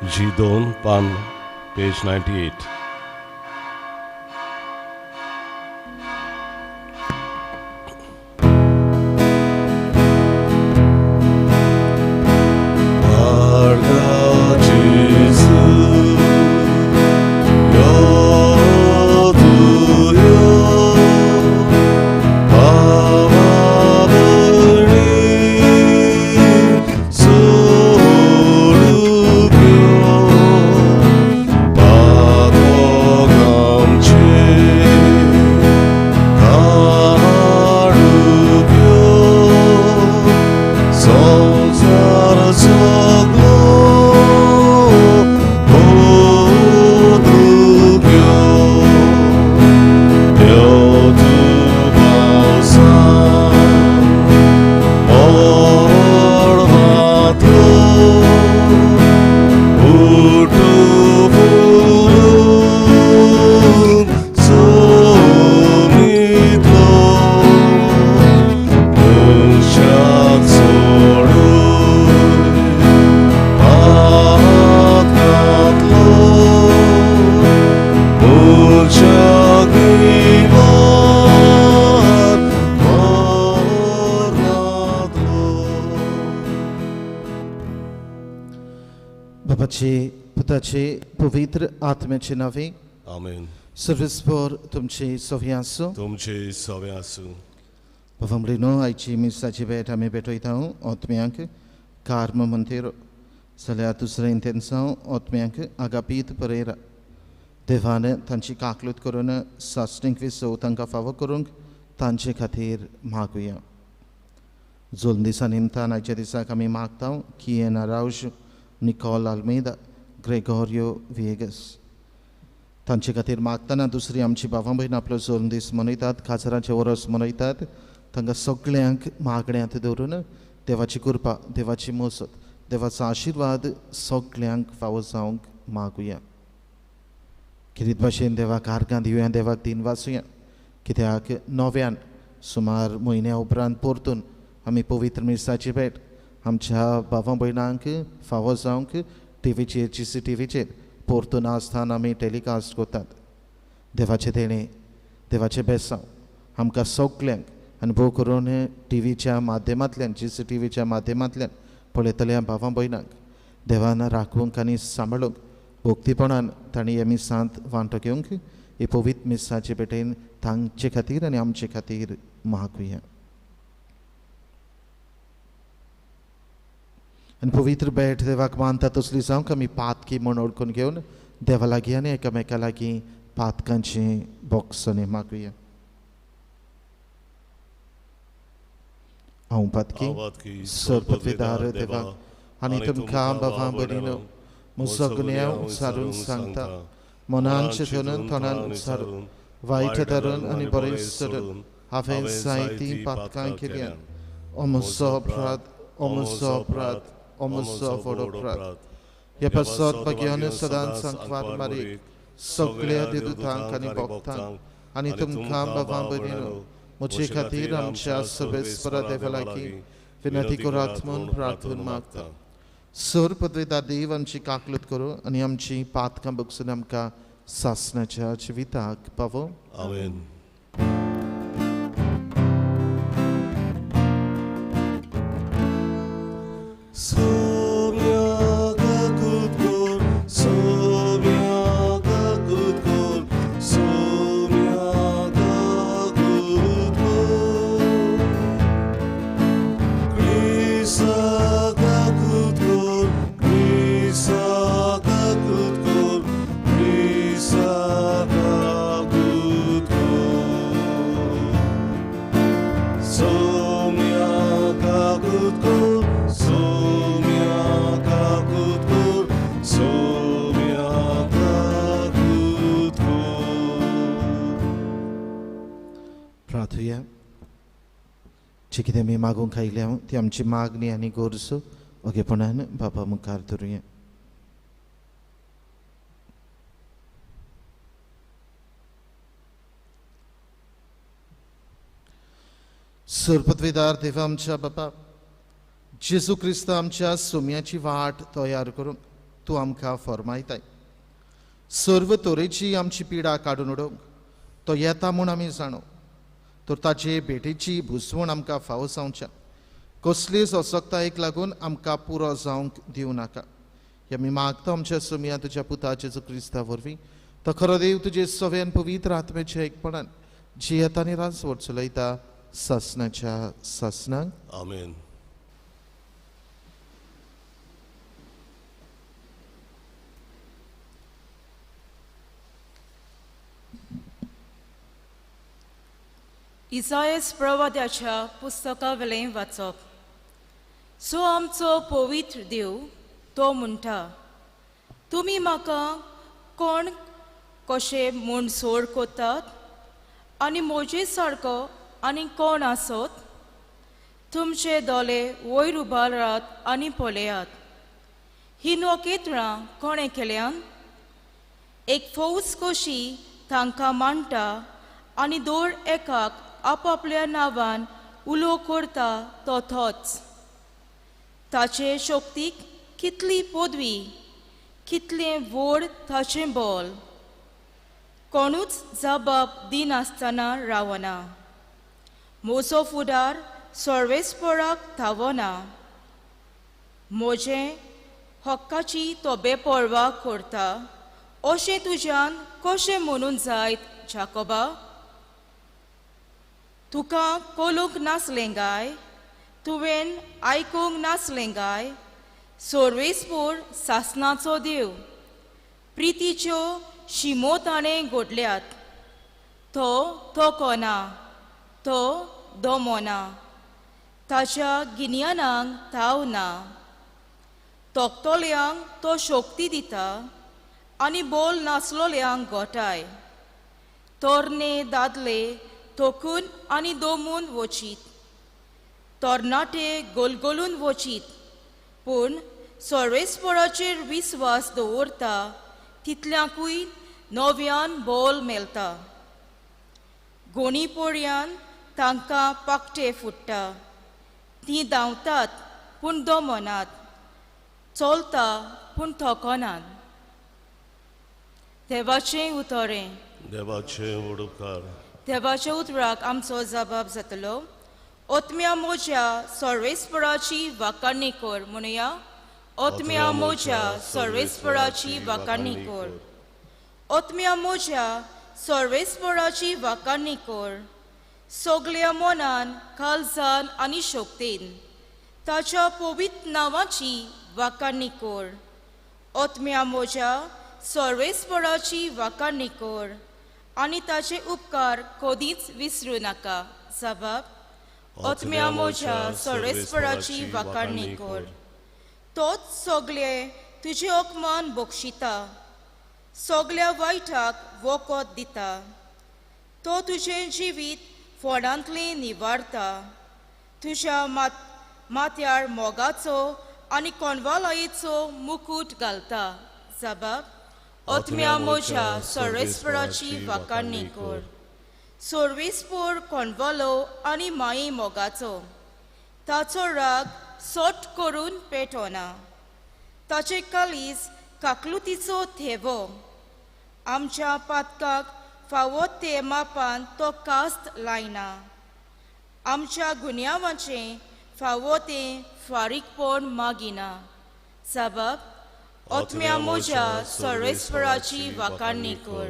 जी 2 पान पेज 98. पुताचे पवित्र आत्म्याचे नावे आमेन. सर्वेस्पर तुमचे सवे आसूं. तुमचे सवे आसूं. बाबा आयची मिसाची भेट आमी भेटयता ओतम्यांक कार्म मंतेरो जाल्यार दुसरें इंतेन्सांव ओतम्यांक आगापीत परेरा देवान तांची काकलूत करून सासणीक विसव तांकां फावो करूंक तांचे खातीर मागुया. जोल दिसा निमतान आयच्या दिसाक आमी मागता किएन आरावज, निकोल आल्मेदा, ग्रेगोरियो व्हिएगस तांचे खातीर मागतना दुसरी आमची बाबा भयण आपलो जोल दीस मनयतात, खाजराचें वरस मनयतात. तांकां सगळ्यांक मागण्यांत दवरून देवाची कृपा, देवाची मोसत, देवाचो आशिर्वाद सगळ्यांक फावो जावंक मागुया. किरीत भाशेन देवाक आर्गां दिवया, देवाक दिन वाचुया, कित्याक नव्यान सुमार म्हयन्या उपरांत परतून आमी पवित्र मिसाची भेट आमच्या बाबा भयणांक फावो जावंक टिवीचेर, GCTVचेर परतून आसतना आमी टेलिकास्ट करतात. देवाचें देणें, देवाचें बेसांव आमकां सगल्यांक आनी भोव करून टिवीच्या माध्यमांतल्यान, GCTVच्या माध्यमांतल्यान पळयतल्या भावा भयणांक देवान राखूंक आनी सांबाळूंक भक्तीपणान तांणी ह्या मिसांत वांटो घेवंक ही पवित्र मिसाचे भेटेन तांचे खातीर आनी आमचे खातीर मागुया. आनी पवित्र भेट देवाक मानता तसली जावंक आमी पातकी म्हूण ओळखून घेवन देवा लागीं आनी एकामेका लागीं पातकांची बोगसणी मागुया. हांव पातकी सरपदवीदार देवाक आनी तुमकां बाबा भयणीनो म्हजो गुन्यांव सारून सांगता, मनान चिंतून तोंडान उच्चारून वायट धरून आनी बरें सोडून हांवें जायतीं पातकां केल्यात. ओ म्हजो अपराध, ओ म्हजो अपराध, ओ म्हजो व्हड अपराध. हे पासत भाग्यान सदांच सांकवार मारीक सगळ्या देवदूतांक आनी भक्तांक आनी तुमकां बाबा भयणीनो म्हजे खातीर आमच्या सर्वेस्परा देवा लागीं विनंती करात म्हूण प्रार्थना मागता. सर पदवेदार देव आमची काकलूत करूं आनी आमची पातकां बगसून आमकां सासणाच्या जिविताक पावो. आमेन. जी कितें आमी मागूंक आयल्या ती आमची मागणी आनी गरज ओगेपणान बाबा मुखार धरुया. सरपदवीदार देवा आमच्या बाबा जेजू क्रिस्त आमच्या सुम्याची वाट तयार करूंक तूं आमकां फर्मायताय. सर्व तरेची आमची पिडा काडून उडोवंक तो येता म्हूण आमी जाणो, तर ताचे भेटीची भुसवण आमकां फावो जावच्या कसलीच असक्तायेक लागून आमकां पुरो जावंक दिवं नाका. हे आमी मागता आमच्या सोमया तुज्या पुता जेजू क्रिस्ता वरवीं. तो खरो देव तुजे सव्यान पवित्र आत्म्याच्या एकपणान जियेता आनी राजवट चलयता सासनाच्या सासनाक. आमेन. इसायस प्रवाद्याच्या पुस्तकावेलें वाचप. सो आमचो पवित्र देव तो म्हणटा, तुमी म्हाका कोण कशें म्हूण सोड कोतात आनी म्हजे सारको आनी कोण आसत? तुमचे दोळे वयर उबारात आनी पळयात, ही नखेत्रां कोणें केल्यान? एक फौज कशी तांकां मांडटा आनी दर एकाक आपापल्या नांवान उलो करता तो तोच. ताचे शक्तीक कितली पदवी, कितलें व्हड ताचें बळ, कोणूच जबाब दिनासतना रावना. म्हजो फुडार सर्वेस्पराक थावना, म्हजें हक्काची तो बेपर्वा करता अशें तुज्यान कशें म्हणून जायत जाकोबा? तुका कोलूंक नासलें गाय, तुवें आयकूंक नासलें गाय? सर्वेस्पोर सासनाचो देव, प्रितीच्यो शिमो ताणें घडल्यात. तो थोकोना, तो दमोना, ताच्या गिन्यानाक थाव ना. तोखतोल्यांक तो शक्ती दिता आनी बोल नासलोल्यांक गोठाय. तरणे दादले थकून आनी दमून वचीत, तरणाटे गोलगोलून वचीत, पूण सर्वेस्पराचेर विस्वास दवरता तितल्यांकूय नव्यान बोल मेळटा. गोणी पोळयान तांकां पाकटे फुट्टा, तीं धांवतात पूण दमनात, चलता पूण थकनात. देवाचें उतरें. देवाचें उपकार. देवाच्या उतराक आमचो जबाब जातलो. ओतम्या मोज्या सर्वेस्पराची वाखाणी कर म्हणुया. ओतम्या मोज्या सर्वेस्पराची वाखाणी कर. ओतम्या मोज्या सर्वेस्पराची वाखाणी कर. सगल्या मनान, काळजान आनी शक्तीन ताच्या पवित्र नांवाची वाखाणी कर. ओतम्या मोज्या सर्वेस्पराची वाखाणी कर आनी ताचे उपकार कदीच विसरूं नाका. जबाब. ओतम्या मोज्या सर्वेस्पराची वाखाणी कर. तोच सगळे तुजे अपमान बक्षिता, सगळ्या वायटाक वखद दिता. तो तुजें जिवीत फोडांतलें निवारता, तुज्या माथ्यार मोगाचो आनी कोणवालायेचो मुकूट घालता. जबाब. ओतम्या मोज्या सर्वेस्पराची वाखाणी कर. सर्वेस्पोर कोणवालो आनी माये मोगाचो, ताचो राग सोट करून पेटोना. ताचे काळीज काकलुतीचो थेवो, आमच्या पातकाक फावो ते मापान तो कास्त लायना. आमच्या गुन्यांवाचें फावो तें फारीकपण मागिना. जबाब. ओतम्या मोज्या सर्वेस्पराची वाखाणी कर.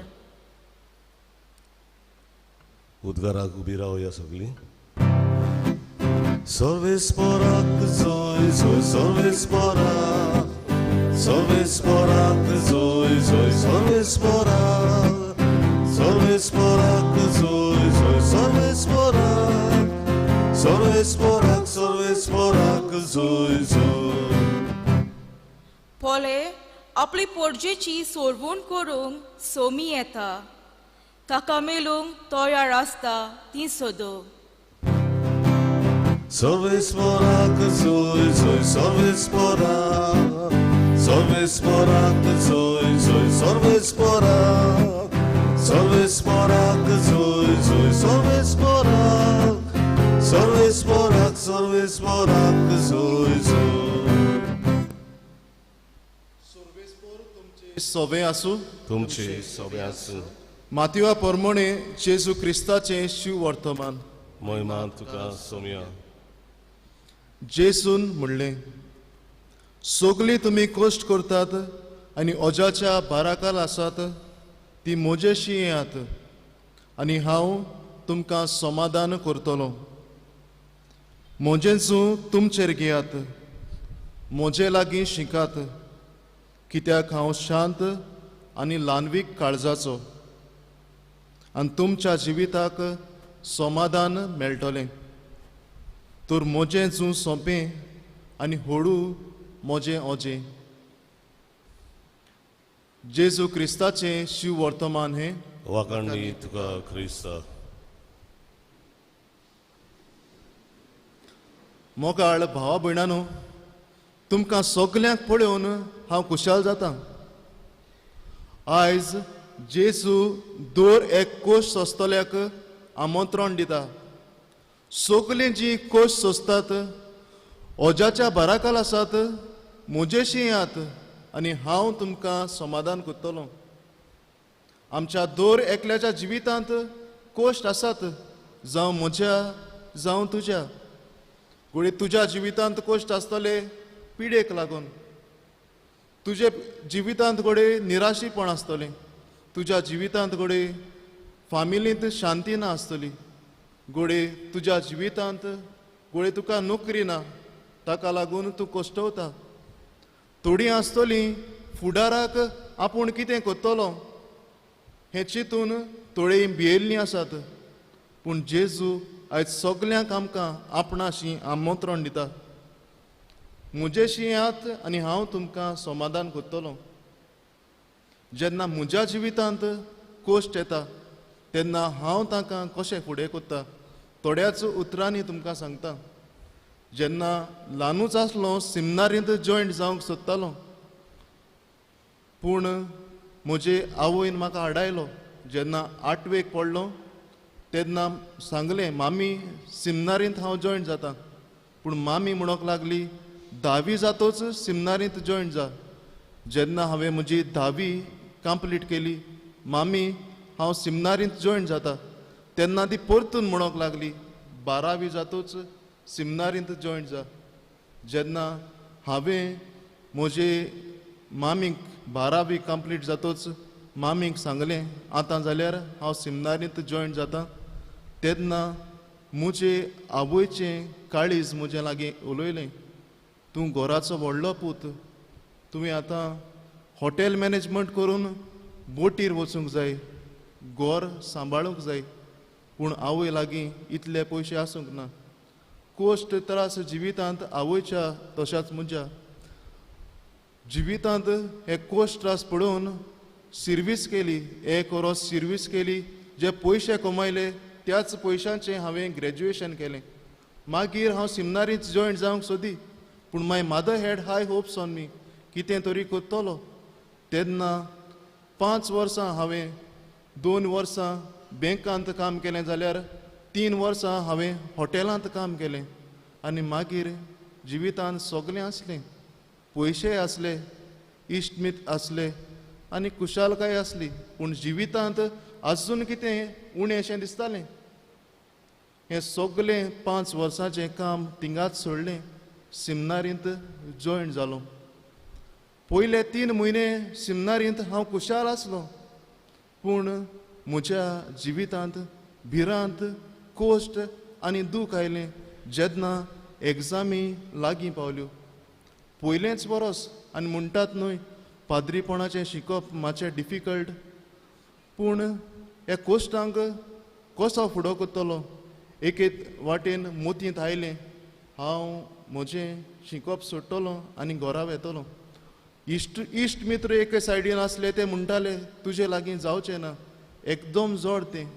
उद्गाराक उबी रावया सगळीं. सर्वेस्पराक जोय जोय सर्वेस्पराक, सर्वेस्पराक जोय जोय सर्वेस्पराक, सर्वेस्पराक जोय जोय सर्वेस्पराक, सर्वेस्पराक सर्वेस्पराक जोय जोय. पोले आपली पोरजेची सोडवण करूंक सोमी येता, ताका मेळूंक तयार आसता ती सोदो. सर्वेस्पराक जोय जोय सर्वेस्पराक, सर्वेस्पराक जोय जोय सर्वेस्पराक, सर्वेस्पराक जोय जोय सर्वेस्पराक, सर्वेस्पराक सर्वेस्पराक जोय जोय. सोबें आसूं. तुमचे सोबें आसूं. मातिवा परमणे जेजू क्रिस्ताचें शिव वर्तमान. महिमा तुका सोम्या. जेजून म्हणलें, सगळीं तुमी कश्ट करतात आनी ओजाच्या बाराकाल आसात ती म्हजेशी येयात आनी हांव तुमकां समाधान करतलो. म्हजेंचू तुमचेर घेयात, म्हजे लागीं शिकात, कित्याक हांव शांत आनी ल्हानवीक काळजाचो आनी तुमच्या जिविताक समाधान मेळटलें. तर म्हजें जूं सोंपें आनी हळू म्हजें ओजें. जेजू क्रिस्ताचें शिव वर्तमान हें. वाखाणणी तुका क्रिस्ता. मोगाळ भावा भयणानो, तुमकां सगल्यांक पळोवन हांव खुशाल जाता. आयज जेजू दर एक कोश सोंसतल्याक आमंत्रण दिता. सगलीं जीं कोश सोंसतात, ओजाच्या बाराकाल आसात, म्हजेशी येयात आनी हांव तुमकां समाधान करतलो. आमच्या दर एकल्याच्या जिवितांत कोश्ट आसात, जावं म्हज्या जावं तुज्या. घडये तुज्या जिवितांत कोश्ट आसतले पिडेक लागून, तुजे जिवितांत घडये निराशीपण आसतलें, तुज्या जिवितांत घडये फामिलींत शांती ना आसतली, घडये तुज्या जिवितांत घडये तुका नोकरी ना, ताका लागून तूं कश्टवता. थोडीं आसतलीं फुडाराक आपूण कितें करतलो हें चिंतून थोडीं भियेल्लीं आसात. पूण जेजू आयज सगल्यांक आमकां आपणाशी आमंत्रण दिता, म्हजेशी येयात आनी हांव तुमकां समाधान करतलो. जेन्ना म्हज्या जिवितांत कश्ट येता तेन्ना हांव तांकां कशें फुडें करता थोड्याच उतरांनी तुमकां सांगता. जेन्ना ल्हानूच आसलो सिमनारींत जॉयंट जावंक सोदतालो, पूण म्हजे आवयन म्हाका आडायलो. जेन्ना आठवेक पडलो तेन्ना सांगलें, मामी सिमनारींत हांव जॉयंट जाता. पूण मामी म्हणूंक लागली, धावी जातोच सिमनारींत जॉयंट जा. जेन्ना हांवें म्हजी धावी कंप्लीट केली, मामी हांव सिमनारींत जॉयंट जाता, तेन्ना ती परतून म्हणूंक लागली, बारावी जातोच सिमनारींत जॉयंट जा. जेन्ना हांवें म्हजे मामीक बारावी कंप्लीट जातोच मामीक सांगलें आतां जाल्यार हांव सिमनारींत जॉयंट जाता, तेन्ना म्हजे आवयचें काळीज म्हजे लागीं उलयलें, तूं घराचो व्हडलो पूत, तुवें आतां हॉटेल मॅनेजमेंट करून बोटीर वचूंक जाय, घर सांबाळूंक जाय. पूण आवय लागीं इतले पयशे आसूंक ना. कश्ट त्रास जिवितांत आवयच्या तशाच म्हज्या जिवितांत हे कश्ट त्रास पळोवन सिर्वीस केली, एक वरोस सिर्वीस केली, जे पयशे कमयले त्याच पयशांचें हांवें ग्रॅज्युएशन केलें. मागीर हांव सिमनारींत जॉयंट जावंक सोदी, पूण my mother had high hopes on me, कितें तरी करतलो. तेन्ना 5 वर्सां हांवें 2 वर्सां बँकांत काम केलें जाल्यार 3 वर्सां हांवें हॉटेलांत काम केलें. आनी मागीर जिवितांत सगळें आसलें, पयशेय आसले, इश्टमीत आसले आनी खुशालकाय आसली, पूण जिवितांत आजून कितें उणें अशें दिसतालें. हें सगळें 5 वर्सांचें काम थिंगाच सोडलें, सिमनारींत जॉयंट जालो. पयले 3 म्हयने सिमनारींत हांव खुशाल आसलो, पूण म्हज्या जिवितांत भिरांत, कश्ट आनी दूख आयलें जेन्ना एग्जामी लागीं पावल्यो. पयलेंच वरोस आनी म्हणटात न्हय पाद्रीपणाचें शिकप मातशें डिफिकल्ट, पूण ह्या कश्टांक कसो फुडो करतलो एके वाटेन मोतींत आयलें, हांव म्हजें शिकप सोडटलो आनी घरा वेतलो. इश्ट मित्र एके सायडीन आसले, ते म्हणटाले तुजे लागीं जावचें ना, एकदम जोड तें.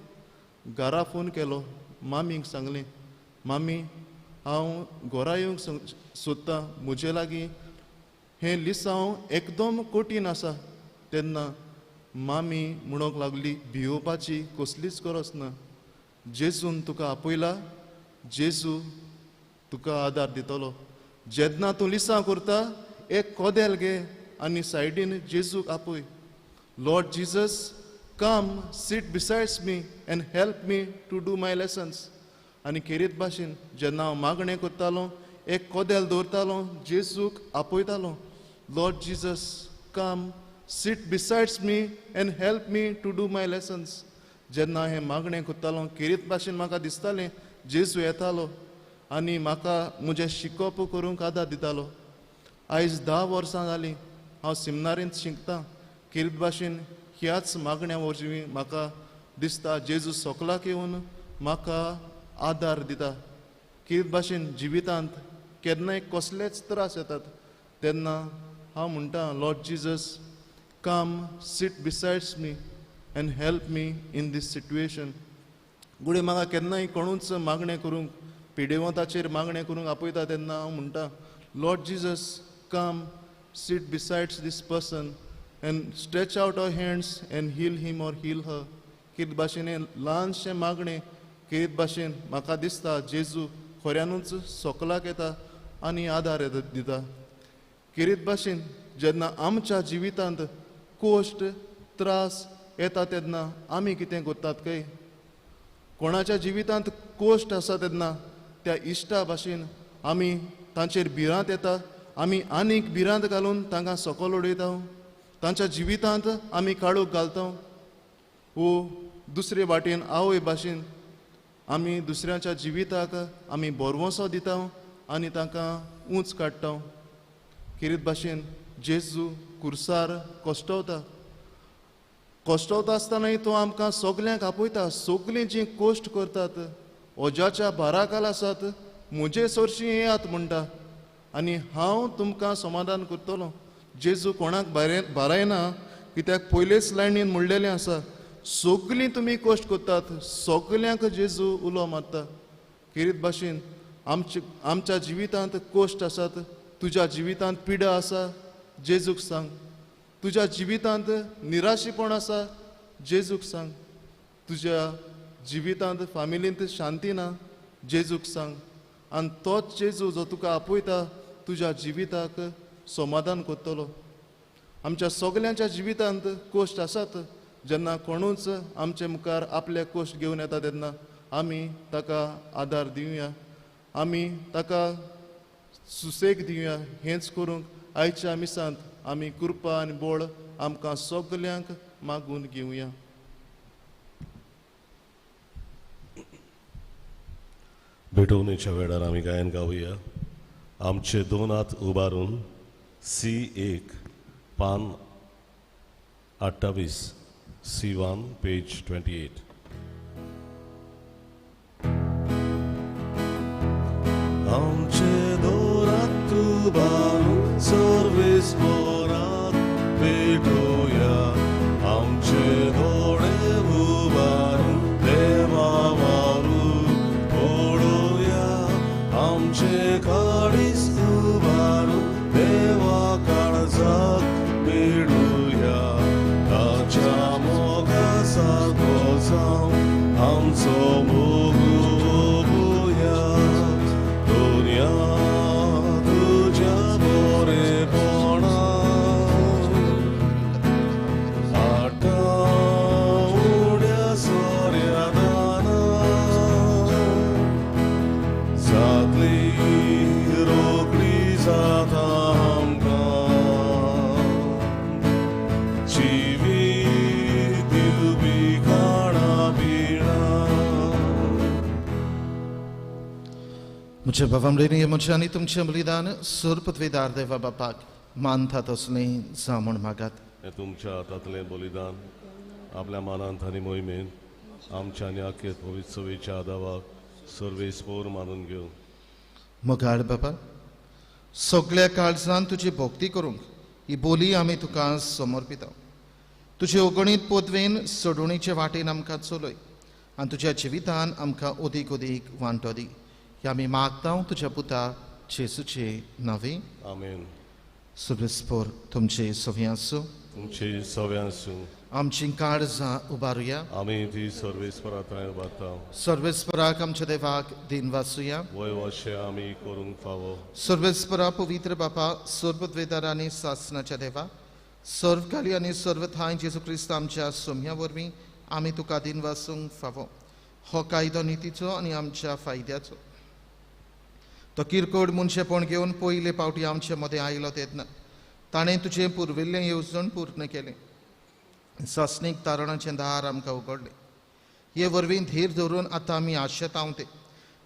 घरा फोन केलो, मामीक सांगलें, मामी हांव घरा येवंक सोदतां, म्हजे लागीं हें लिसांव एकदम कठीण आसा. तेन्ना मामी म्हणूंक लागली, भियोवपाची कसलीच गरज ना, जेजून तुका आपयला, जेजू तुका आदार दितलो. जेन्ना तूं लिसांव करता एक कोदेल घे आनी सायडीन जेजूक आपय. Lord Jesus come sit besides me and help me to do my lessons. आनी खेरीत भाशेन जेन्ना हांव मागणें करतालो एक कोदेल दवरतालो जेजूक आपयतालो, Lord Jesus come sit besides me and help me to do my lessons. जेन्ना हें मागणें करतालो खेरीत भाशेन म्हाका दिसतालें जेजू येतालो आनी म्हाका म्हजें शिकप करूंक आदार दितालो. आयज 10 वर्सां जालीं हांव सिमनारींत शिकतां. खेरीत भाशेन ह्याच मागण्या वरवीं म्हाका दिसता जेजू सोकलाक येवन म्हाका आदार दिता. खेरीत भाशेन जिवितांत केन्नाय कसलेच त्रास येतात तेन्ना हांव म्हणटा, Lord Jesus come sit besides me and help me in this situation. गुडे म्हाका केन्नाय कोणूच मागणें करूंक पिडेवंताचेर मागणें करूंक आपयता तेन्ना हांव म्हणटा, Lord Jesus come sit besides this person and stretch out our hands and heal him or heal her. खेरीत भाशेन ल्हानशें मागणें खेरीत भाशेन म्हाका दिसता जेजू खऱ्यानूच सोकलाक येता आनी आदार दिता. खेरीत भाशेन जेन्ना आमच्या जिवितांत कोश्ट त्रास येता तेन्ना आमी कितें करतात काय? कोणाच्या जिवितांत कोश्ट आसा तेन्ना त्या इश्टा भाशेन आमी तांचेर भिरांत येता, आमी आनीक भिरांत घालून तांकां सकयल उडयता, तांच्या जिवितांत आमी काळोख घालता. वो दुसरे वाटेन आवय भाशेन आमी दुसऱ्यांच्या जिविताक आमी भरवंसो दिता आनी तांकां उंच काडटा. खेरीत भाशेन जेजू कुर्सार कश्टवता, कश्टवता आसतनाय तो आमकां सगल्यांक आपयता. सगलीं जीं कश्ट करतात ओजाच्या भाराखाल आसात म्हजे सरशीं येयात म्हणटा आनी हांव तुमकां समाधान करतलो. जेजू कोणाक भारायना कित्याक पयलेच लायनीन म्हणलेलें आसा, सगलीं तुमी कश्ट करतात, सगल्यांक जेजू उलो मारता. खेरीत भाशेन आमच्या जिवितांत कश्ट आसात, तुज्या जिवितांत पिडा आसा, जेजूक सांग. तुज्या जिवितांत निराशीपण आसा, जेजूक सांग. तुज्या जिवितांत फामिलींत शांती ना, जेजूक सांग. आनी तोच जेजू जो तुका आपयता तुज्या जिविताक समाधान करतलो. आमच्या सगल्यांच्या जिवितांत कश्ट आसात, जेन्ना कोणूच आमचे मुखार आपले कश्ट घेवन येता तेन्ना आमी ताका आदार दिवया, आमी ताका सुसेग दिवया. हेंच करूंक आयच्या मिसांत आमी कृपा आनी बळ आमकां सगल्यांक मागून घेवया. भेटवणेच्या वेळार आमी गायन गावया. आमचे दोन हात उबारून C1 पान 28, C1 page 28. आमचे दोन हात उबारून सर्वेस मोरात भेटोया, आमचे दोळे उबारून देवा वारू पळोवया, आमचे काळीज उबारून देवा काळजाक भिडुया, ताच्या मोगा सारको जावन आमचो मोग उबुया. दुनिया तुज्या बरेपणा आटा उड्या सोऱ्या दाना जातली रोखडी जाता आमकां जिवीत दिवपी खाणां पिणां. म्हज्या भावां म्हजें आनी तुमचें बलिदान सुरपृथ्वीदार देवा बापाक मानता तसलें जावं म्हूण मागात. हें तुमच्या हातांतलें बलिदान आपल्या मानांत आनी मोहिमेन आमच्या आनी आख्खे पवित्र सभेच्या आदावाक सर्वेस्पोर मानून घेवं. मोगाळ बाबा, सगळ्या काळजान तुजी भक्ती करूंक ही बोली आमी तुका समर्पिता. तुजे अगणीत पदवेन सोडवणीचे वाटेन आमकां चलय आनी तुज्या जिवितान आमकां अदीक अदीक वांटो दी. हे आमी मागता तुज्या पुता जेजूचे नांवे. आमेन. सर्वेस्पोर तुमचे सव्यां आसूं. तुमचे सव्यां आसूं. आमची काळजां उबारुया. आमी ती सर्वेस्परा थंय उबारता. सर्वेस्पराक आमच्या देवाक दिन वाचुया. वय अशें आमी करूंक फावो. सर्वेस्परा पवित्र बापा, सर्वद्वेदार आनी सासनाच्या देवा, सर्वकाली आनी सर्व ठांय जेजू क्रिस्त आमच्या सोम्या वरवीं आमी तुका दिनवासूंक फावो. हो कायदो नितीचो आनी आमच्या फायद्याचो. तो किरकोळ मनशेपण घेवन पयले पावटी आमचे मदें आयलो तेन्ना ताणें तुजें पुर्विल्लें येवजण पूर्ण केलें. सासणीक तारणाचें दार आमकां उगडलें. हे वरवीं धीर धरून आतां आमी आशेतांव तें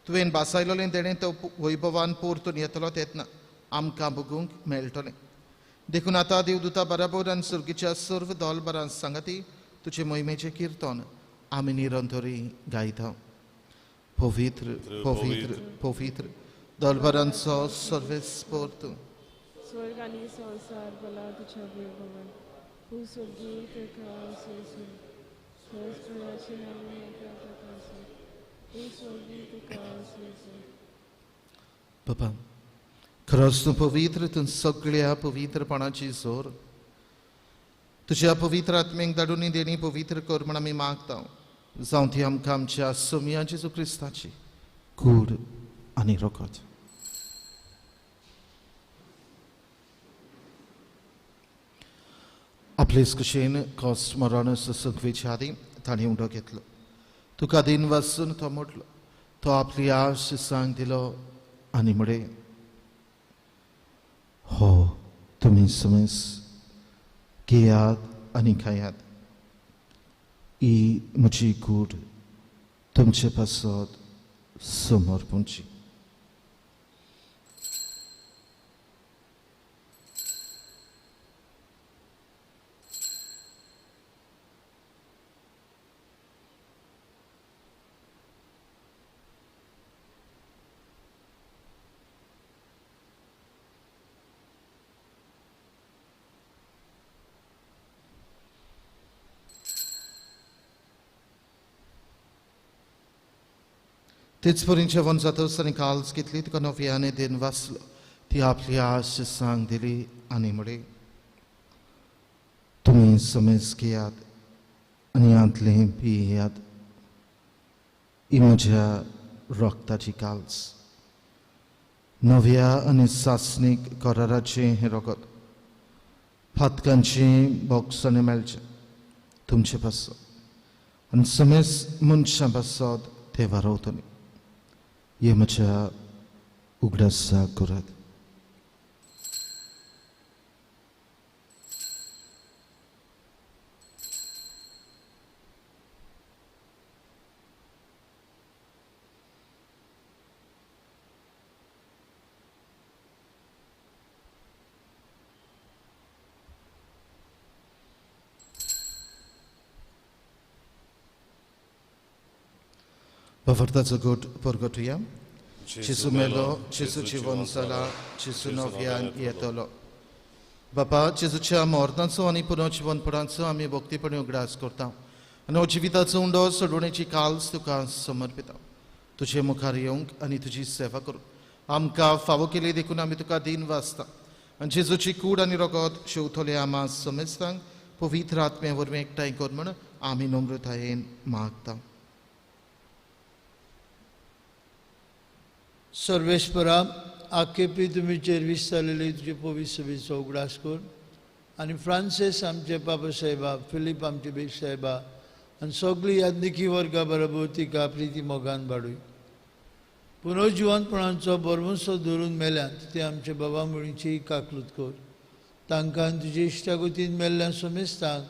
तुवें बासायलोलें देणें तो वैभवान परतून येतलो तेन्ना आमकां भोगूंक मेळटलें. देखून आतां देवदूता बराबर आनी सुर्गीच्या सर्व दोलबरां सांगाती तुजे मोहिमेचें किर्तन आमी निरंतरी गायता. पवित्र पवित्र पवित्र दोलबरांचो सर्वेस्पर तूं. स्वर्ग आनी संवसार भला तुज्या वैभवान. तूं स्वर्गीय तुका बाबा खरोच तूं पवित्र, तूं सगळ्या पवित्रपणाची जोर. तुज्या पवित्र आत्म्यांक धाडून देणी पवित्र कर म्हण आमी मागता. जावं ती आमकां आमच्या सोमया जेजू क्रिस्ताची कूड आनी रगत. आपलेच कुशेन कॉस्ट मरण सगवेच्या आदीं ताणें उडो घेतलो. तुका दिन वाचून तो म्हटलो. तो आपली आश सांग दिलो आनी म्हळें, हो तुमी समेस घेयात आनी खायात. ही म्हजी कूड तुमचे पासत समर्पणची. तेच परीन जेवण जातच आनी काल्स घेतली. तुका नव्याने then वाचलो. ती आपली आश सांग दिली आनी म्हळें, तुमी समेज घेयात आनी हांतलें पियेयात. ही म्हज्या रगताची काल्स. नव्या आनी सासणीक कराराचें हें रगत फातकांचें बोगसणें मेळचें तुमचे पासत आनी समेज मनशां पासत ते वारवतलें. हे म्हज्या उगडासा करात. बाबर्ताचो गोट परगटुया. जेजू मेलो, जेजू जिवन जाला, जेजू नव्यान येतलो. बापा, जेजूच्या मरणाचो आनी पुनर्जिवनपणाचो आमी भक्तीपणी उगडास करता आनी हो जिविताचो उंडो सोडवणेची काल्स तुका समर्पिता. तुजे मुखार येवंक आनी तुजी सेवा करूंक आमकां फावो केली देखून आमी तुका दिन वाचता. आनी जेजूची कूड आनी रगत शेवतले आमा समेस्तांक पवित्र आत्म्या वरवीं एकठांय कर म्हण आमी नम्रतायेन मागता. सर्वेस्परा, आखेपी तुमीचेर विस्तारलेली तुजे पवित्र सभेचो उगडास कर आनी फ्रांसीस आमचे पापा साहेबा, फिलीप आमचे बेग साहेबा आनी सगळी यादनिकी वर्गा बरोबर तिका प्रिती मोगान बाडूय. पुनर्जिवनपणाचो बरवंसो धरून मेल्यात ते आमचे बाबा मुळीची काकलूत कर. तांकां तुजे इश्टागतीन मेल्ल्या समेस्तांक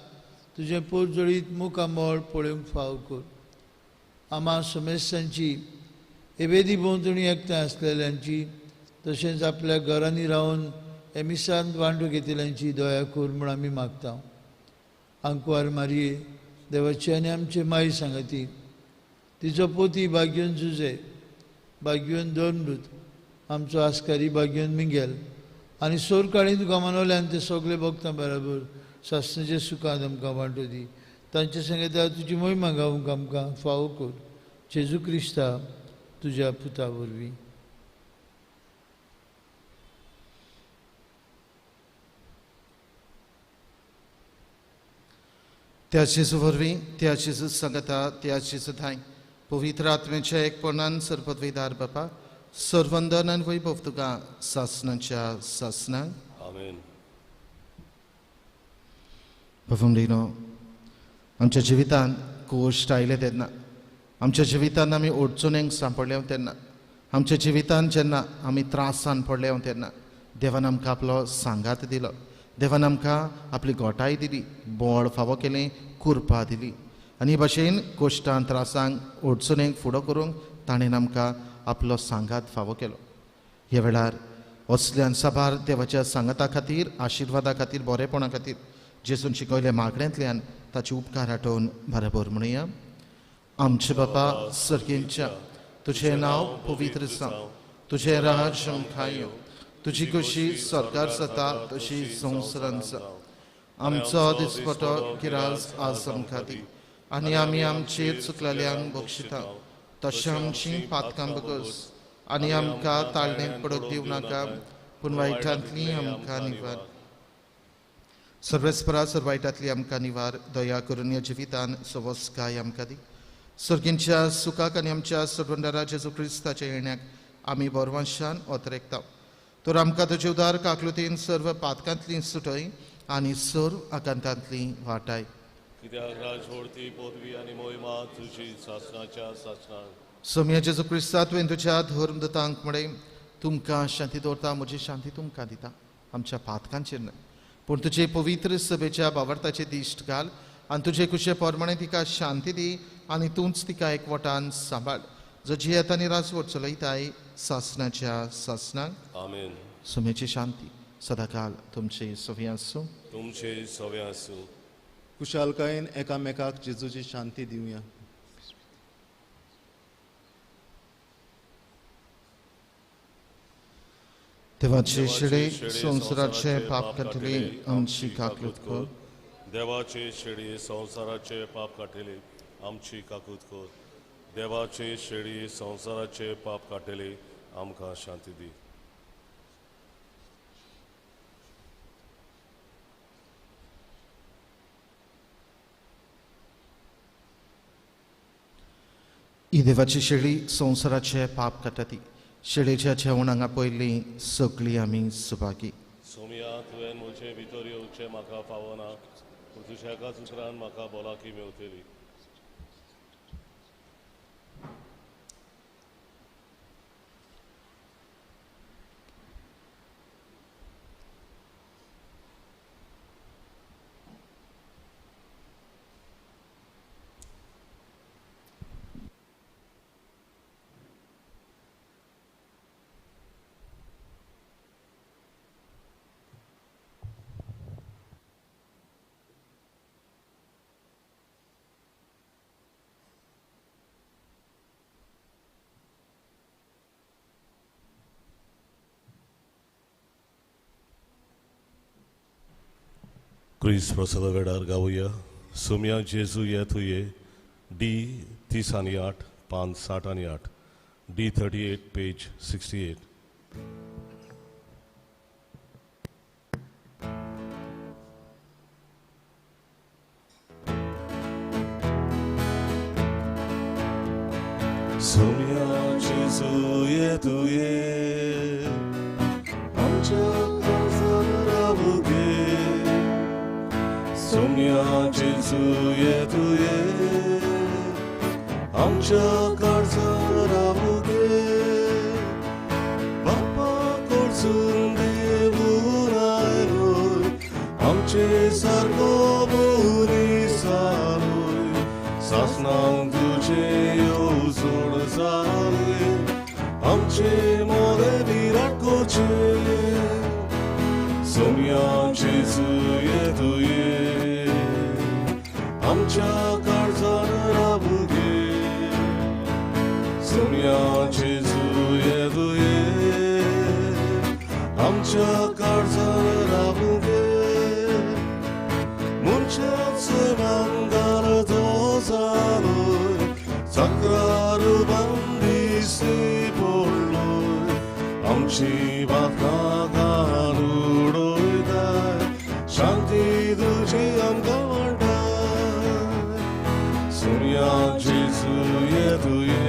तुजें पोरजळीत मुखामळ पळोवंक फाव कर. आमा समेस्तांची एबेदी भोंवतणी एकठांय आसलेल्यांची तशेंच आपल्या घरांनी रावन एमिसान वांटो घेतिल्ल्यांची दया कर म्हूण आमी मागता. आंकवार मारये देवाची आनी आमचे माई सांगाती, तिचो पोती भाग्योन जुजे, भाग्योन धर्मदूत, आमचो आस्कारी भाग्योन मिंगेल आनी सोरकाळी तुका मनवल्यान ते सगळे भक्तां बराबर सासणाचे सुखान आमकां वांटो दी. तांचे सांगता तुजी मोहिमा गावंक आमकां फावो कर. जेजू क्रिस्ता तुज्या पुता वरवीं. त्या जेजू वरवीं, त्या जेजू सांगता, त्या जेजू धाय पवित्र आत्म्याच्या एकपणान सरपदवीदार बापा सर्वंदन आनी वैभव तुका सासणाच्या सासणाक. आमेन. बाबा, आमच्या जिवितांत कोश्ट आयले तेन्ना, आमच्या जिवितांत आमी अडचणेक सांपडले तेन्ना, आमच्या जिवितांत जेन्ना आमी त्रासान पडले तेन्ना देवान आमकां आपलो सांगात दिलो, देवान आमकां आपली गोठाय दिली, बळ फावो केलें, कृपा दिली. आनी हे भाशेन कोश्टान त्रासांक अडचणेक फुडो करूंक ताणें आमकां आपलो सांगात फावो केलो. ह्या वेळार असल्यान साबार देवाच्या सांगाता खातीर, आशिर्वादा खातीर, बरेपणा खातीर जेजून शिकयले मागण्यांतल्यान ताचे उपकार आठोवन बरोबर म्हणुया. आमचे बापा सर्गेंच्या, तुजें नांव पवित्र जावं, तुजें राज आमकां येवं, तुजी कशी सरकार जाता तशी संवसारांत जावं. आमचो दिसपटो गिराज आज आमकां दी आनी आमी आमचेर चुकलेल्यांक बक्षिता तशें आमची पातकां बगस आनी आमकां ताळणेक पडूंक दिवं नाका, पूण वायटांतली आमकां निवार. सर्वेस्परा सर वायटांतली आमकां निवार, दया करून ह्या जिवितान सवस्काय आमकां दी. सर्गींच्या सुखाक आनी आमच्या सर्वंडरा जेजू क्रिस्ताच्या येण्याक आमी बरवांशान ओतरेकता. तर आमकां तुजे उदार काकलुतीन सर्व पातकांतली सुटय आनी सर्व आकांतांतली वाटाय. कित्याक राजवडती पदवी आनी मोहिमा तुजी सासणाच्या सासणाक. सोम्या जेजू क्रिस्ता, तुवें तुज्या धर्मदूतांक म्हळें, तुमकां शांती दवरता, म्हजी शांती तुमकां दिता. आमच्या पातकांचेर न्हय, पूण तुजे पवित्र सभेच्या बावडताचे दिश्ट घाल आनी तुजे कुशे प्रमाणे तिका शांती दी आनी तूंच तिका एकवटान सांबाळ, जो जियेता आनी राजवट चलयताय सासणाच्या सासणाक. आमेन. सोम्याची शांती सदाकाल तुमचे सवे आसूं. तुमचे सवे आसूं. कुशालकायेन एकामेकाक जेजूची शांती दिवया. देवाचे शेळे संवसाराचे पाप काडटले आमची काकूत कर. देवाचे शेळी संवसाराचे पाप काडटले आमची काकूत कर. देवाचे शेळी संवसाराचे पाप काडटले आमकां शांती दी. ही देवाची शेळी संवसाराचे पाप काडटा ती शेळेच्या जेवणांक आपयल्ली सगळी आमी सुभागी. सोमिया, तुवें म्हजे भितर येवचें म्हाका फावना, पूण तुज्या एकाच उतरान म्हाका भलायकी मेवतली. क्रिस्त प्रसादा वेळार गावया. सोम्या जेजू ये तुये, डी 30 आनी 8, पान 60 आनी 8, डी 38 पेज 68. सोम्या जेजू ये तुये, आमच्या काळजान रावू गे. सोम्या जेजू ये तुये, आमच्या काळजान रावू गे. बापा कडसून देवून आयलोय, आमचे सारको मनीस जालोय. सासणाक तुजे येवजण जाली, आमचे मोरे विराट करचे. सोम्या जेजू ये तुये, आमच्या काळजान रावू गे. सोम्या जेजू ये तुये, आमच्या काळजान रावू गे. मनशाच भांगार तो जालोय, चक्रार बंदिशी पडलोय. आमची बाकां उडयताय, शांती तुजी आमकां वांटाय. सोम्या जेजू ये तुये,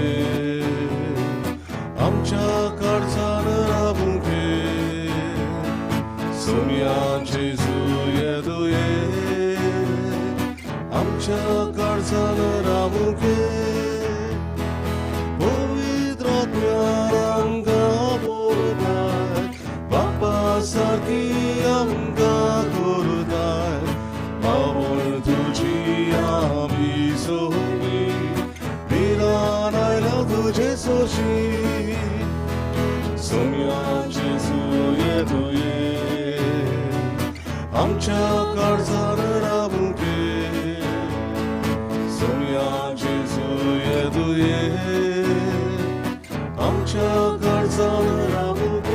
आमच्या काळजान रावू गे. सोम्या जेजू ये तुये, सोशी सोम्या जेजू ये तुये आमच्या काळजार रावूंक सोम्या जेजू ये तुये आमच्या काळजार रावूंक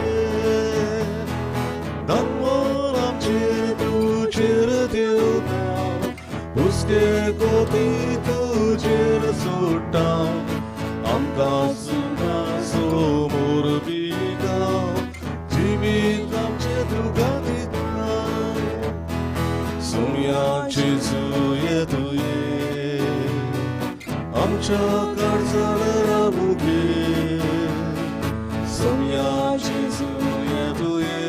दामोर आमचे तुजेर देवता हुस्के कोती तुजेर सोडटा आमकां सुखा सोमोर बिगा जिवीत आमचें तुका दिता सोम्या जेजू ये तुये आमच्या काळजार रावूंक सोम्या जेजू ये तुये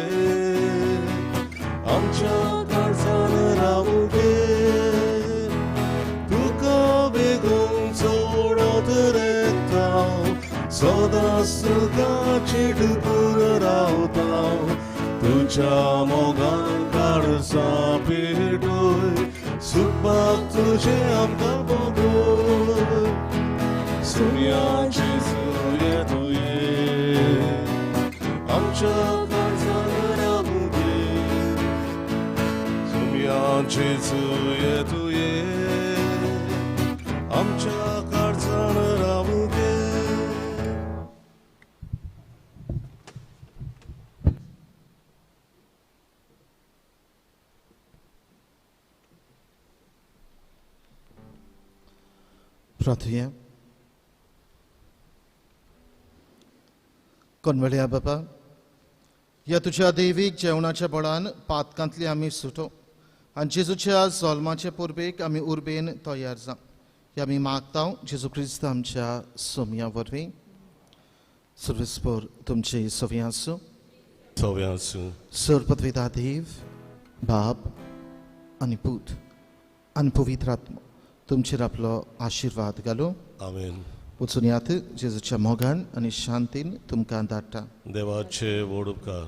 आमच्या काळजार रावूंक तुका बेगून सोडत रेता सदांच तुका चिटकून रावता तुज्या मोगान काळजा पेटोय सुखपाक तुजें आमकां बोगोय सोम्या जेजू ये तुये आमच्या काळजार रावूंक सोम्या जेजू ये तुये आमच्या काळजार रावूंक. प्रार्थुया. कोनवळ्या बाबा, ह्या तुज्या दैवीक जेवणाच्या बळान पातकांतली आमी सुटो आनी जेजूच्या जल्माचे परबेक आमी उर्बेन तयार जावं हे आमी मागता जेजू क्रिस्त आमच्या सोमया वरवीं. सर्वेस्पर तुमचे सवी आसूं. सवी आसूं. सर्वपदविता देव बाप आनी पूत आनी पवित्र आत्मो तुमचेर आपलो आशिर्वाद घालूं. आमेन. वचून यात जेजूच्या मोगान आनी शांतीन तुमकां धाडटा. देवाचे व्हड उपकार.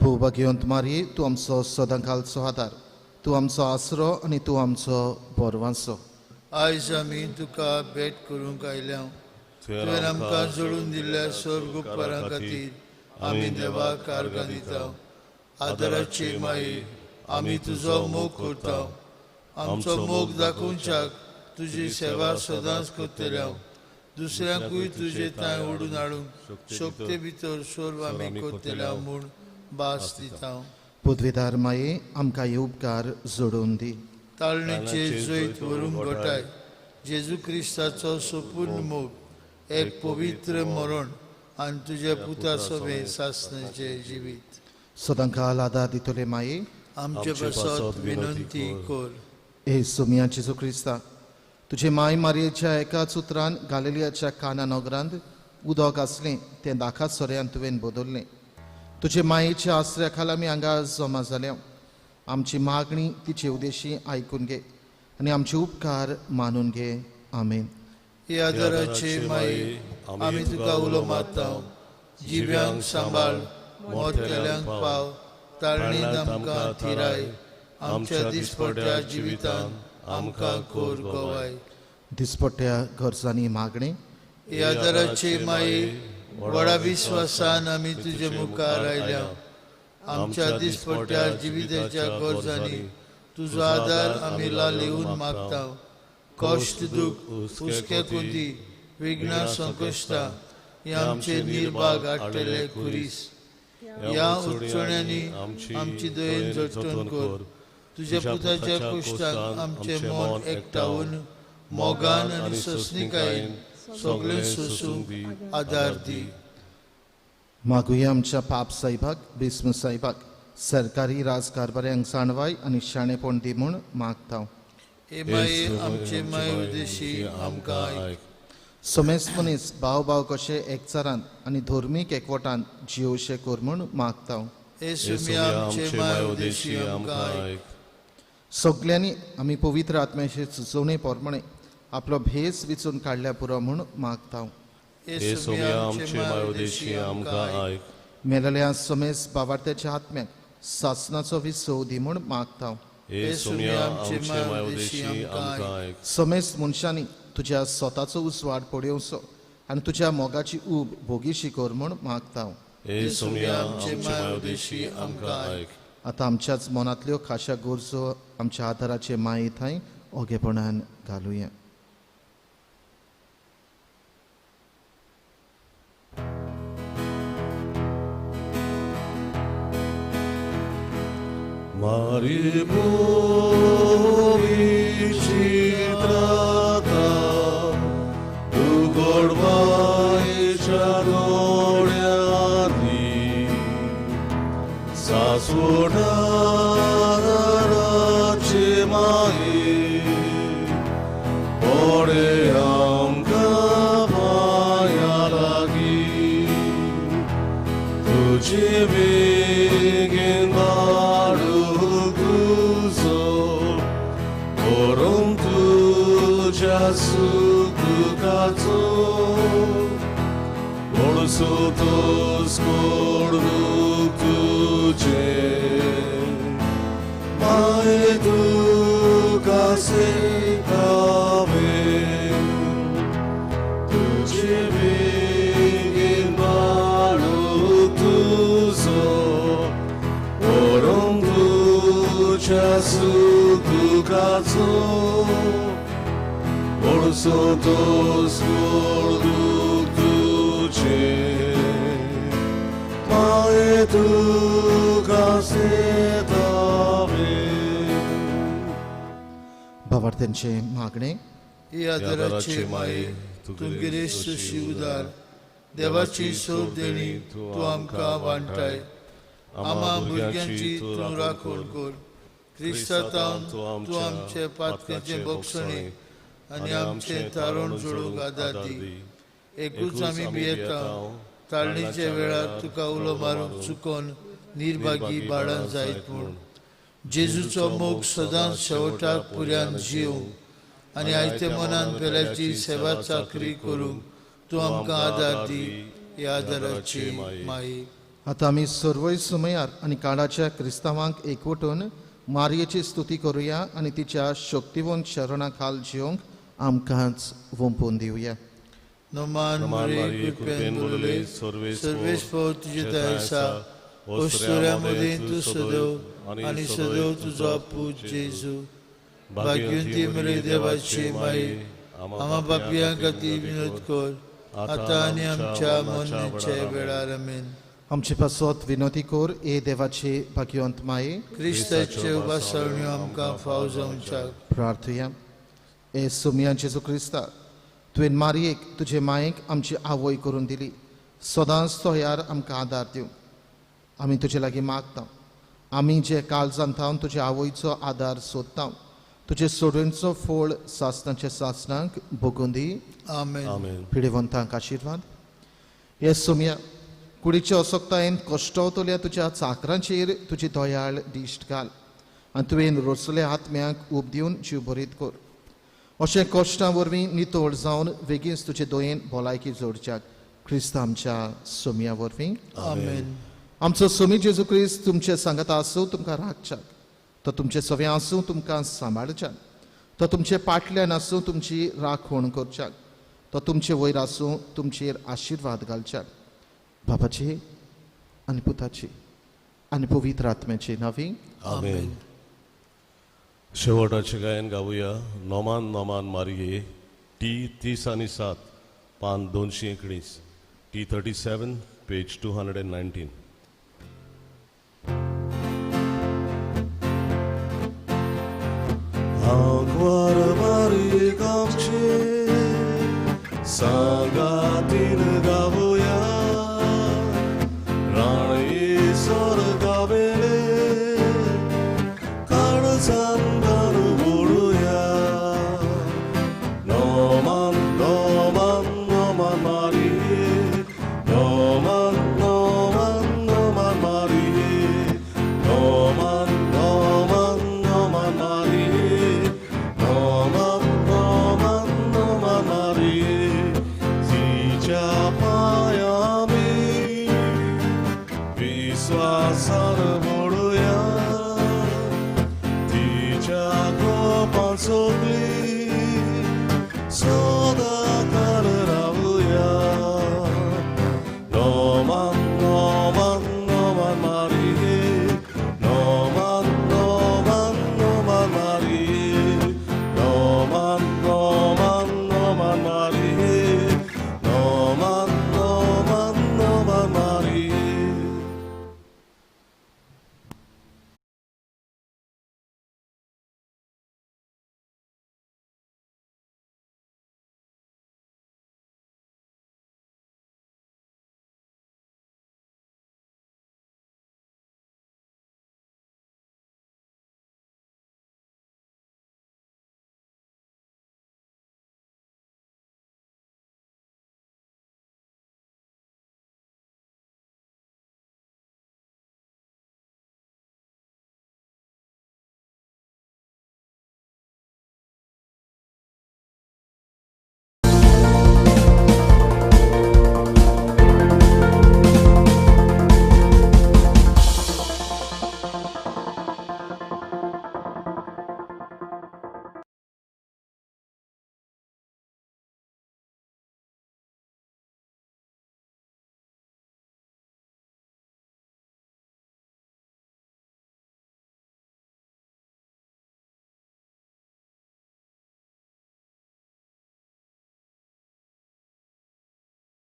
भोवभाग्यवंत मारये, तूं आमचो सदांकालचो आदार, तूं आमचो आसरो आनी तूं आमचो बोरवांसो. आयज आमी तुका भेट करूंक आयल्या. तुवें आमकां जोडून दिल्ल्या स्वर्ग उपकारां खातीर आमी देवाक आर्गां दिता. आदराची माई, आमी तुजो मोग करता. आमचो मोग दाखोवच्याक तुजी सेवा सदांच करतल्या. दुसऱ्यांकूय तुजे तांय ओडून हाडूंक शक्ते भितर सर्व आमी करतल्या म्हूण भास दिता. पदवीदार माये, आमकां हे उपकार जोडून दी. ताळणेचे जैत व्हरूंक घटाय जेजू क्रिस्ताचो संपूर्ण मोग, एक पवित्र मरण आनी तुज्या पुता सवे सासणाचें जिवीत सदांकाल आदार दितले माये, आमचे पासत विनंती कर. हे सोमया जेजू क्रिस्ता, तुजे माय मारयेच्या एकाच उतरान गालिलियाच्या काना नगरांत उदक आसलें तें दाखा सोऱ्यान तुवें बदललें. तुजे मायेच्या आसऱ्या खाला आमी हांगा जमा जाल्या. आमची मागणी तिचे उद्देशी आयकून घे आनी आमचे उपकार मानून घे. आमेन. हे आदराचे माये, आमी तुका उलो मारता. जिव्यांक सांबाळ, मोरतेल्यांक पाव, ताळणीन आमकां थिराय, आमच्या दिसपट्ट्या जिवितान आमकां कोर गवाय. दिसपट्ट्या गरजांनी मागणें हे आदाराचे माये व्हडा विस्वासान आमी तुजे मुखार आयल्या. आमच्या दिसपट्ट्या जिविताच्या गरजांनी तुजो आदार आमी लालेवन मागता. कश्ट दुख हुस्के कोती विघ्नां संकश्टां हे आमचे निर्भाग हाडटले खुरीस. ह्या उच्चण्यांनी आमची दयेन जतन कर. तुज्या पुताच्या कुश्टान आमचें मन एकठावन मोगान आनी सोंसणिकायेन सगळें सोंसूंक आदार दी. मागुया आमच्या पाप साहेबाक, बिस्म साहेबाक, सरकारी राजकारभाऱ्यांक जाणवाय आनी शाणेपण दी म्हूण मागता. हे माये आमचे माये उद्देशी आमकां आयक. समेस्त मनीस भाव भाव कशे एकचारान आनी धर्मीक एकवटान जियोशे कर म्हूण मागता. हे सुम्या आमचे माये उद्देशी आमकां आयक. सगल्यांनी आमी पवित्र आत्म्याचे सुचोवणे प्रमाणे आपलो भेस विचून काडल्या पुरो म्हूण मागता. हे सोम्या आमचे माये उद्देशी आमकां आयक. मेलेल्या समेस्त बावार्थ्याच्या आत्म्याक सासनाचो विसव दी म्हूण मागता. हे सोम्या आमचे माये उद्देशी आमकां आयक. समेस्त मनशांनी तुज्या स्वताचो उजवाड पळोवचो आनी तुज्या मोगाची ऊब भोगीशी कर म्हूण मागता. हे सोम्या आमचे माये उद्देशी आमकां आयक. आतां आमच्याच मनांतल्यो खाशा गरजो आमच्या आदाराचे माये थंय ओगेपणान घालुया. मारी चित्राता तूं गोडवायच्या दोळ्यांनी सासुणाराचे माये पडे आमकां माया लागीं तुजे बेगीन बाळूक तुजो व्हरून तुज्या सुखाचो ओळसो तोस कोडूक तुजें माये तुका सेतावे तुजे बेगीन बाळूक तुजो व्हरून तुज्या सुखाचो ओळसो तोस कोडूक तुजें माये तुका सेतावे. भावार्थ्यांचे मागणे. हे आदाराचे माये तूं गिरेस्त उदार देवाची सोब देणी तूं आमकां वांटाय. आमा भुरग्यांची तूं राखण कर. क्रिस्तांव तूं आमचे पातकेचे बक्षणे आनी आमचें तारण जोडूंक आदार दी. एकूच आमी भियेता ताळणीच्या वेळार तुका उलो मारूंक चुकोन निर्भागी बाळां जायत म्हूण. जेजूचो मोग सदांच शेवटाक पुऱ्यान जिवंक आनी आयते मनान पेल्याची सेवा चाकरी करूंक तूं आमकां आदार दी. ह्या आदाराची माई. आतां आमी सर्वय सुमयार आनी काळाच्या क्रिस्तांवांक एकवटून मारयेची स्तुती करुया आनी तिच्या शक्तिवंत शरणा खाल जिवंक आमकांच वोंपून दिवया. नमान मारये कृपेन बोलले सर्वेस्पर तुजे दयेसा ओस्तुऱ्या मदें तूं सदैव आनी सदैव तुजो पूत जेजू भाग्यवंती मरे देवाची माई आमा बापया खातीर विनोद कर आतां आनी आमच्या मरणाच्या वेळार. आमेन. आमचे पासत विनोदी कर ए देवाचे भाग्यवंत माये. क्रिस्ताचे उबासरण्यो आमकां फाव जावच्याक. प्रार्थुया. ए सोमया जेजू क्रिस्ता, तुवें मारयेक तुजे मायेक आमची आवय करून दिली. सदांच तयार आमकां आदार दिवं आमी तुजे लागीं मागता. आमी जे काळजान थावन तुजे आवयचो आदार सोदता तुजे सोडणचो फोळ सासनाच्या सासनाक भोगून दी. आमेन. पिडेवंतांक आशिर्वाद. हे सोमया, कुडीच्या असक्तायेन कश्टवतल्या तुज्या चाकरांचेर तुजी दयाळ दिश्ट घाल आनी तुवें रोसल्या आत्म्याक ऊब दिवन जीव भरीत कर. अशें कश्टां वरवीं नितळ जावन वेगींच तुजे दयेन भलायकी जोडच्याक क्रिस्त आमच्या सोमया वरवीं. आमेन. आमचो सोमी जेजू क्रिस्त तुमचे सांगाता आसूं तुमकां राखच्याक, तो तुमचे सवे आसूं तुमकां सांबाळच्याक, तो तुमचे पाटल्यान आसूं तुमची राखण करच्याक, तो तुमचे वयर आसूं, तुमचेर आशिर्वाद घालच्याक. बापाचे आनी पुताचे आनी पवित्र आत्म्याचे नांवी आमेन. शेवटाचें गायन गावया नोमान नोमान मारिये टी 37 पान 219 T 37 page 219. आंकवार बारीक आमचे सांगातीन गावया राणी स्वर्गावेले काळजांदार वळुया. नोमान नोमान नोमान मारिये नोमान नोमान नोमान मारिये नोमान नोमान नोमान मारिये नोमान नोमान नोमान मारिये. तिच्या